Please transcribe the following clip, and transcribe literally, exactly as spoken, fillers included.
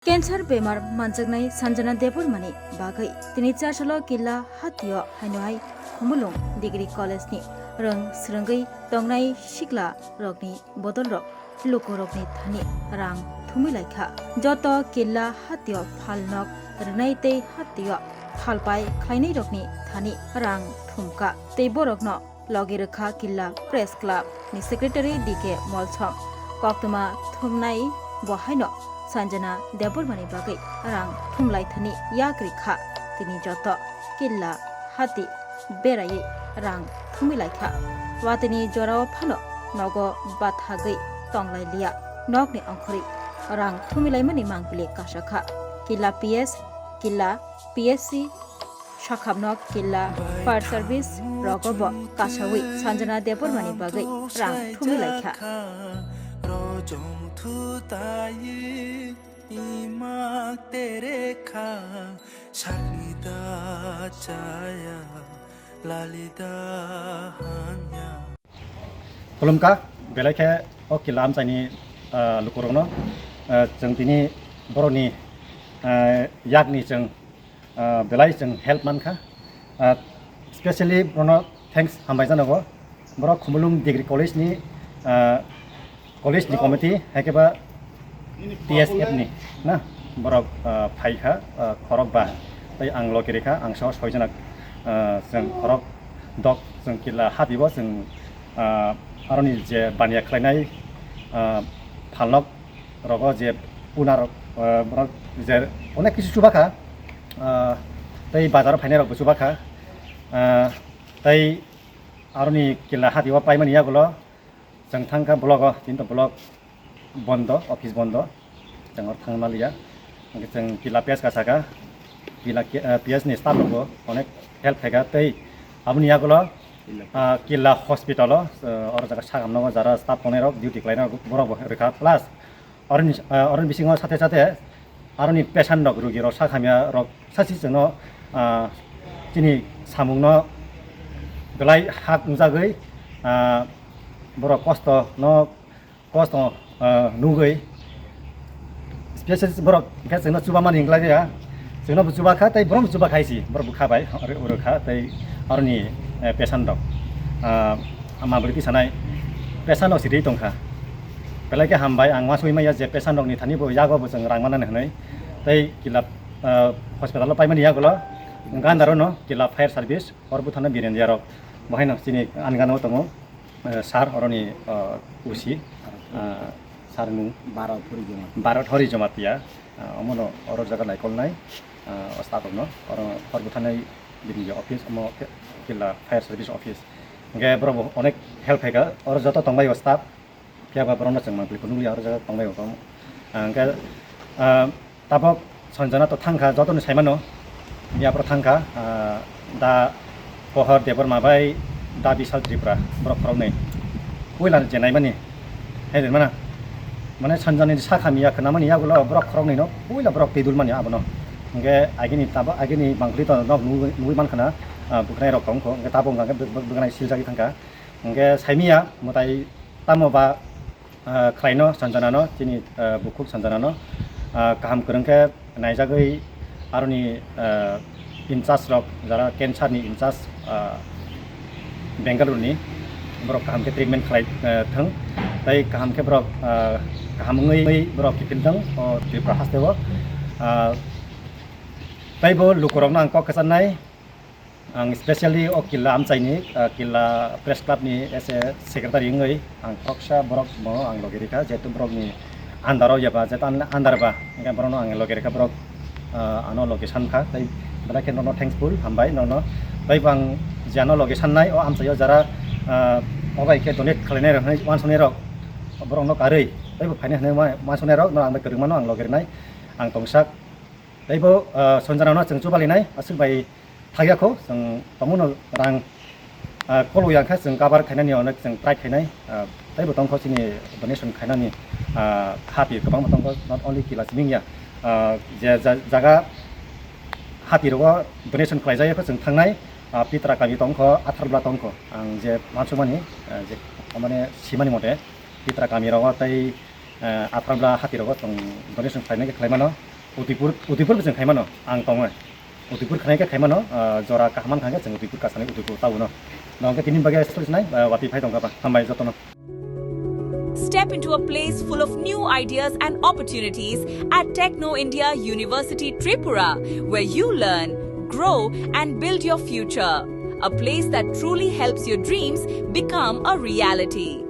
Cancer bemar manjaknai Sanjana Debbarmani bagwi tini Charsalo Killa hatio haino hai Khumulwng Degree College ni rwng swrwngwi tongnai sikla rokni bodol rok luku rokni thani rang thumwi laikha. Joto Killa hatio phalnok rwnai tei hatio phalpai khlainai rokni thani rang thumkha tei borokno logi rwkha Killa Press Club ni Secretary D K Molsom. Koktwma thumnai bo haino Sanjana Debbarmani bagwi rang thumlai thani yak rikha. Tini joto Killa hati beraiwi rang thumwi laikha. Watini jorao phano nogo bathagwi tonglai liya. Nokni ongkhorwi rang thumwi laimani mangpili kasakha. Killa P S, Killa P S C, Sakhamnok Killa Fire Service rogo bo kasawi Sanjana Debbarmani bagwi rang thumwi laikha. Khulumkha, belai khe o Killa amchaini, ah, lukurokno, ah, chwng tini borokni, ah, yakni chwng, ah, belai chwng help mankha. Ah, specially bono thanks hambai janago. Borok Khumulwng Degree College ni, ah, college ni committee, hai khe ba T S F ni na borok, ah, phaikha, ah, khorok ba. Tei ang logi rikha, ang sao soi jona, ah, chwng khorok dok chwng Killa hatibo chwng, ah, aroni je baniya khlainai, ah, phalnok rogo je puna rok, ah, borok je onek kisu chubakha, ah, tei bazar o phainai rokbo chubakha, ah, tei aroni Killa hati o paimani yagulo chwng thangkha block o, tini to block bondo, office bondo, chwng oro thangna liya. Hwnkhe chwng Killa P S kasaka, Killa, ah, P S ni staff rokbo onek help khaika tei aboni yagulo, ah, Killa hospital o, ah, oro jaga sagamno jara staff tongnai rok duty khlainai rok borok bo rwkha plus Oroni, ah, oroni bisingo sathe sathe aroni patient rok, rugi rok, sakhamya rok sasi chwngno, ah, chini samungno belai hak wngjagwi, ah, borok kosto no, kosto, ah, nugwi specialist borok hwnkhe chwngno chubamani wnglaikha. Chwngno bo chubakha tei borok bo chubakha hai si, borok bo kha bai, oro, oro kha tei aroni, eh, patient rok, ah, ama bwrwi tisanai patient rok sitwi tongkha. Belai khe hambai, ang uansugwi manya je patient rokni thani bo yago bo chwng rang manani hwnwi. Tei Killa, ah, hospital o paimani yagulo gandaro no Killa fire service, oro buthano Birendia rok. Bo haino chini ani gana o tongo, eh, sir oroni, ah, O C, ah, sir mung Bharat Hori Jamatia. Bharat Hori Jamatia, ah, omono oro jaga naikolnai, ah, o staff rokno oro hor buthanai bini je office omo Killa fire service office. Hwnkhe borok bo onek help khaika, oro joto tongbai o staff. Phiya ba borokno chwng mangpili phunukliya oro jaga tongbai o tong. Ah, hwnkhe, ah, tabok Sanjana to thangkha, jotoni saimano. Yapro thangkha, ah, da Pohor Debbarma bai da Bishal Tripura, borok khoroknwi. Puila je naimani, hai de mana. Mane Sanjanani sakha miya khnamani yagulo borok khoroknwino puila borok twi dulmani abono. Hwnkhe agini tabok agini mangpili to nok nugwi, nugwi mankha na, ah, bwkhnai rok tongkho. Hwnkhe tabok hwnkha khe bwk-, bwk-, bwkhnai siljagwi thangkha. Hwnkhe saimiya mwtai tamo ba, ah, khlaino Sanjanano, chini, ah, bukhuk Sanjanano, ah, kaham kwrwng khe naijagwi aroni, ah, in charge rok, jara cancer ni in charge, ah, Bengaluru ni, borok kaham khe treatment khlai, ah, thwng, tei kaham khe borok, ah, kaham wngwi borok kiphil thwng o Tripura hasteo. Ah, tei bo lukurokno ang kok kwcharnai. Ang specially o Killa amchaini, ah, Killa Press Club ni as a secretary wngwi ang khoroksa borok bo ang logi rikha, jehetu borokni under o yaba, jehetu under ba, hwnkhe borokno ang logi rikha, borok, ah, ano logi sankha, tei belai khe nono thankful, hambai nono. Tei bo ang je ano logi sannai, o amchaio jara, ah, o bai khe donate khlainai rok hwnwi uansuknai rok, borokno karwi, tei bo phainai hwnwi uansuknai rok, no ang bai kwrwngmano ang logi rwnai, ang tongsak. Tei bo, ah, Sanjanano chwng chubalinai, aswk bai thakya kho, chwng tongmano rang, ah, kolo yang kha chwng cover khainani onek chwng try khainai, ah, tei bo tongkho chini donation khainani, ah, hati kwbangma tongkho, not only Killa siming ya, ah, je ja-, jaga hati rogo donation khlaijak kho chwng thangnai, ah, Pitra kami tongkho, Atharla tongkho, ang je mansukmani, ah, je mane simani mote Pitra kami rogo tei, ah, Atharla hati rogo chwng donation khlainai khe khlaimano. Udaipur, Udaipur bo chwng khaimano, ang tongo. Udaipur khanai khe khaimano, ah, jora kaham mankha khe chwng Udaipur kasani Udaipur tauno. Nong khe tini bagwi story sinai, ah, watwi phai tongkha ba. Hambai jotono. Step into a place full of new ideas and opportunities at Techno India University Tripura, where you learn, grow, and build your future. A place that truly helps your dreams become a reality.